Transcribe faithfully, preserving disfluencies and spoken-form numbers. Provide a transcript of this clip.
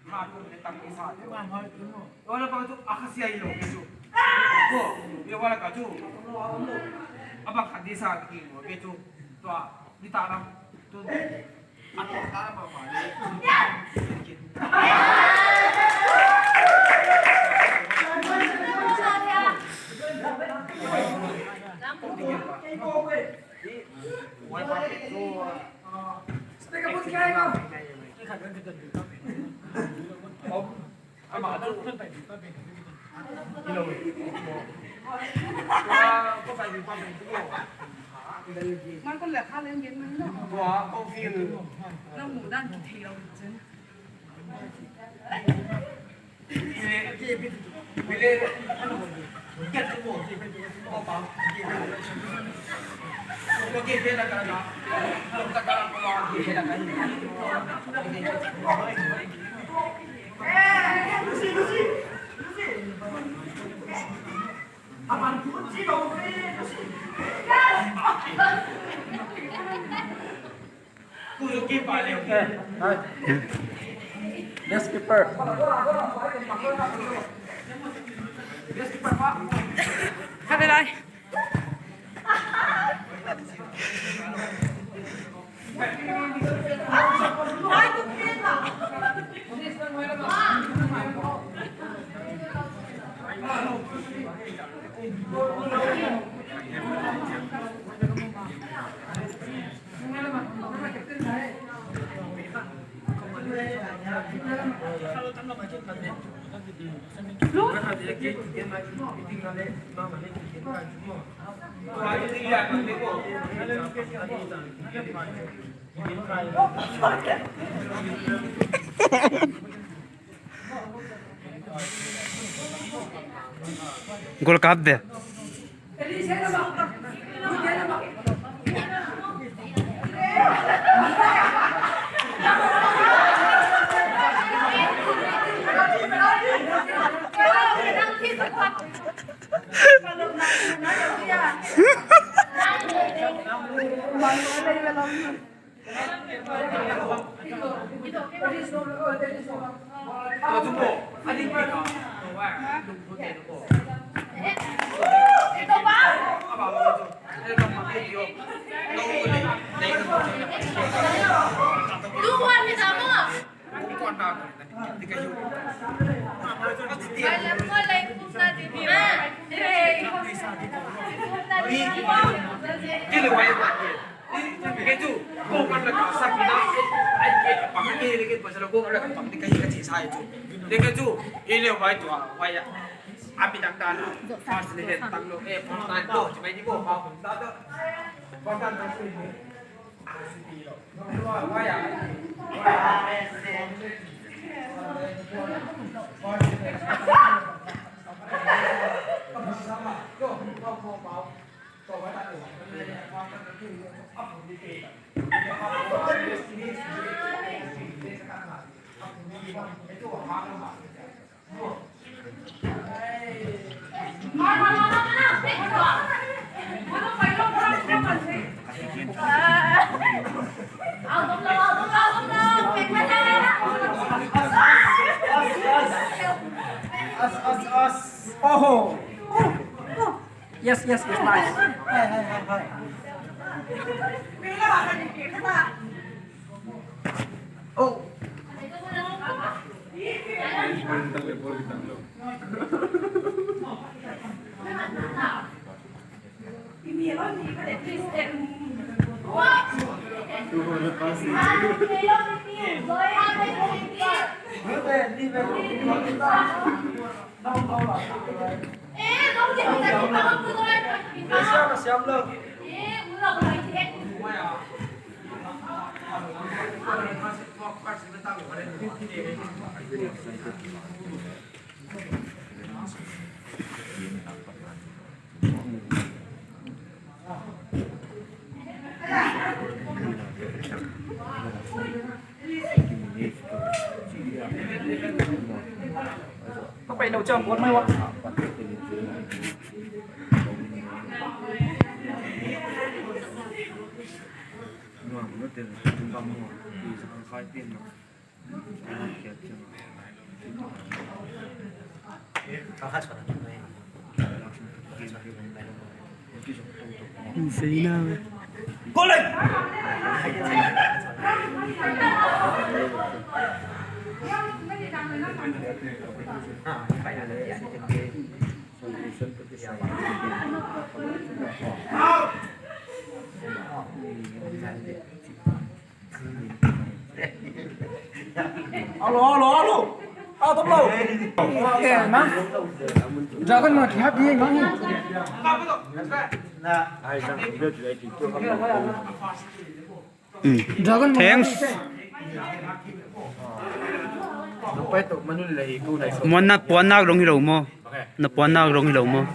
Tua na pa chu a kha sia i lo ke chu. Ko, i lo wala ka chu. A ba kha di sa ki mo ke chu. Tua, di ta na. Tu. A tua ta na pa pa ni. Man kon le kha leng gen man lo. Nang mu dan ki thei lo chen. Desk keeper. Kha ve lai. Gol kap de. Ke tu, ko kan la ka sa ki na, ai ke pa ke le ke pa sa ko la ka pa ke ka chi sa tu. Le ke tu, i le wai tu, wai ya. Api tang tan. Pas le tang lo, eh, pon tan to, chi mai ni ko pa pon tan to. Pon tan to. Wai ya. Us, us, us. Oh. Yes, yes, yes, nice. Hey, hey, hey, hey. Oh. Ka pai lou chiang buat mai ua. Insane ah. Alo, alo, alo. Out of low. Eh, ma. Dragon ma, hap di, ma. Ai, sang dia tu ai tu. Dragon ma. Thanks. Muan nak, puan nak dong hilou maw. Na puan nak dong hilou maw.